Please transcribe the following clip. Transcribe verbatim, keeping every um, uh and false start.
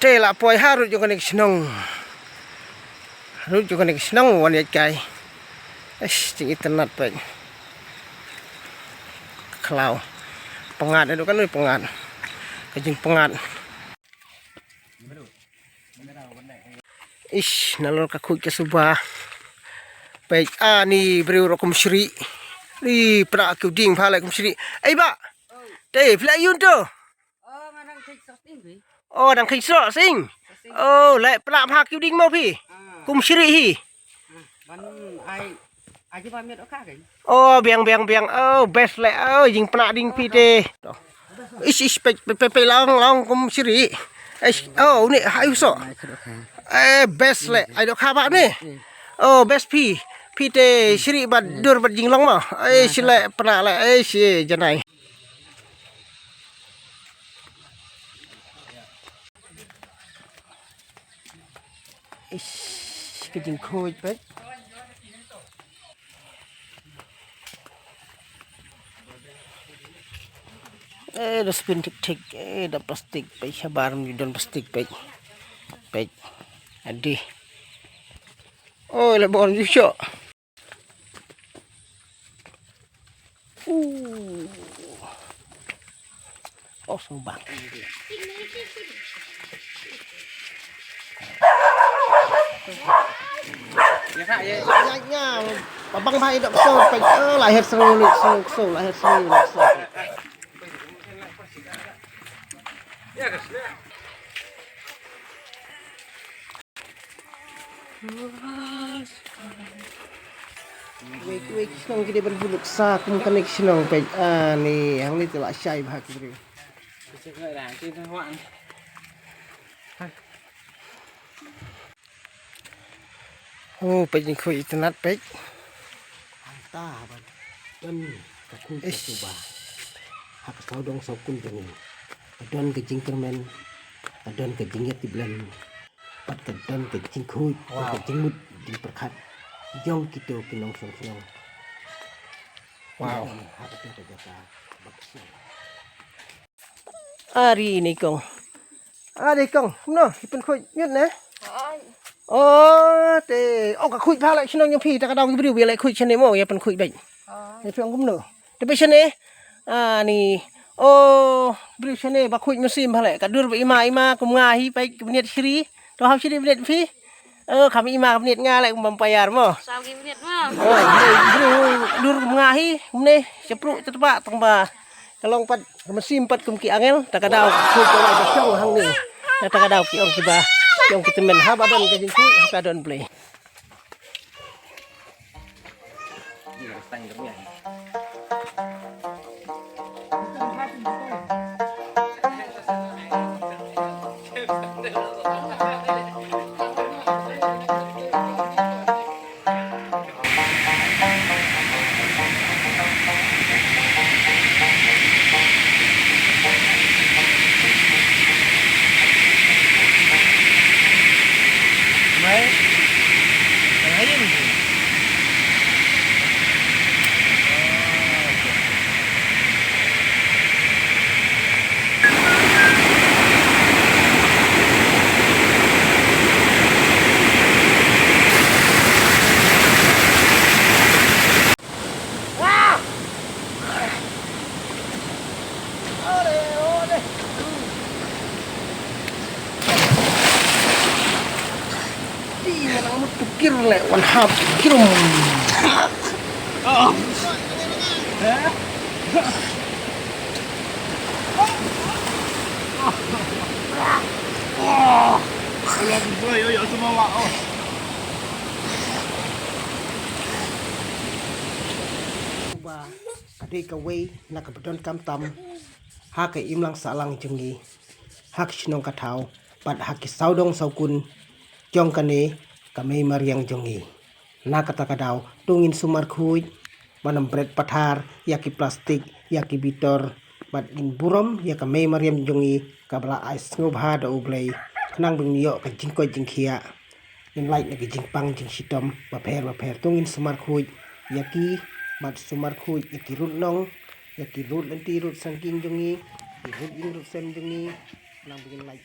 Te la poi ha rud jong kane ka shnong. Rud jong kane ka shnong wan ïaid kai. Eish, jingitynnad peit. Khlaw. Pyngngad, aduh, kan oi pyngngad. Ka jingpyngngad. Ish, nalor ka khuid ka suba. Peit, ani briew ruh kum shrieh. Ni pra ki u dieng pha leh kum shrieh. Ei bah. Te phi leh aïu to? Oh, nga dang khuid soh sting, Bi. Oh, dang khuid soh sting. Soh sting. Oh, leh pra pha ki u dieng mo phi. Ah. Kum shrieh hi. Ah, ban ai, ai ki ba miet oka kan. Oh, biang, biang, biang. Oh, best leh. Oh, jingpynah dieng phi te. Ish, ish, peit, peit, peit, peit, long, long kum shrieh. Ish, oh, ni hai u soh. Eh, best leh. Ai dok kha ba ni. Oh, best phi. Phi te shrieh bad dur bad jinglong mo. Ish, leh, pynah leh. Ish, janai. Ish, ka jingkhuid peit. Eh, dustbin thik thik, eh, da plastik peit, shabar ym don plastik peit. Peit. Adi. Oh, la bon ju shoh. Uh. Oh, song bang. Ya, ya. Ba bang ba i dok so, pa, eh, la her song lu, song, song, la her song lu, song. Wei, wei, ki shnong ki dei ban bun nuksa kum kane ki shnong peit. Ani, hangne te la shai bha ki briew. Oh, peit jingkhuid itynnad peit. Hangta haba don ka khuid ka suba ha ka sawdong sawkun jong ngi, ka don ka jingkyrmen, ka don ka jingïatiplem, bad ka don ka jingkhuid, ka jingmut jingpyrkhat jong kito ki nongshong shnong. Wow. Ha kato ka jaka ba ka shnong. Ari ni kong. Ari kong. Kumno, i pynkhuid ñiut ne? Oh, te. Oh, ka khuid pha leh shnong jong phi, ta ka daw ki briew ïa leh khuid shane mo, ïa pynkhuid bad. Te phi ong kumno? Te phi shane. Ani. Oh, briew shane ba khuid mynsiem pha leh. Ka dur ba ima ima kum nga hi peit ka bniat shri. To hap shri bniat phi. Oh, kham ima ka bniat nga leh kum vampire mo. Saw ki bniat mo. Oh, briew dur kum nga hi. Kumne, shapru tetba tang ba. Ka long pat, ka mynsiem pat kum ki angel, ta ka daw, khuid ka long ka shong hangne. Ta ka daw ki ong kiba, ki ong ki tymmen, haba don ka jingkhuid, ha ka don Blei. Ih, nga nang mut pukir leh, wan hap kirum. Ka dei kawei na kaba donkam tam ha ka imlang sahlang jong ngi, ha ka shnong ka thaw bad ha ki sawdong sawkun jong kane ka mei mariang jong ngi. Na kata ka daw to ngin sumar khuid ban ym bret pathar ïa ki plastik, ïa ki bitor, bad ngin burom ïa ka mei mariang jong ngi kaba la ai sngewbha da U Blei, khnang ba ngin ïoh ka jingkoit jingkhiah. Ngin lait na ki jingpang jingshitom bapher bapher, to ngin sumar khuid ïa ki, bad sumar khuid ïa ki rud nong, ïa ki rud lynti rud sangking jong ngi, ki rud ïing rud sem jong ngi, khnang ba ngin lait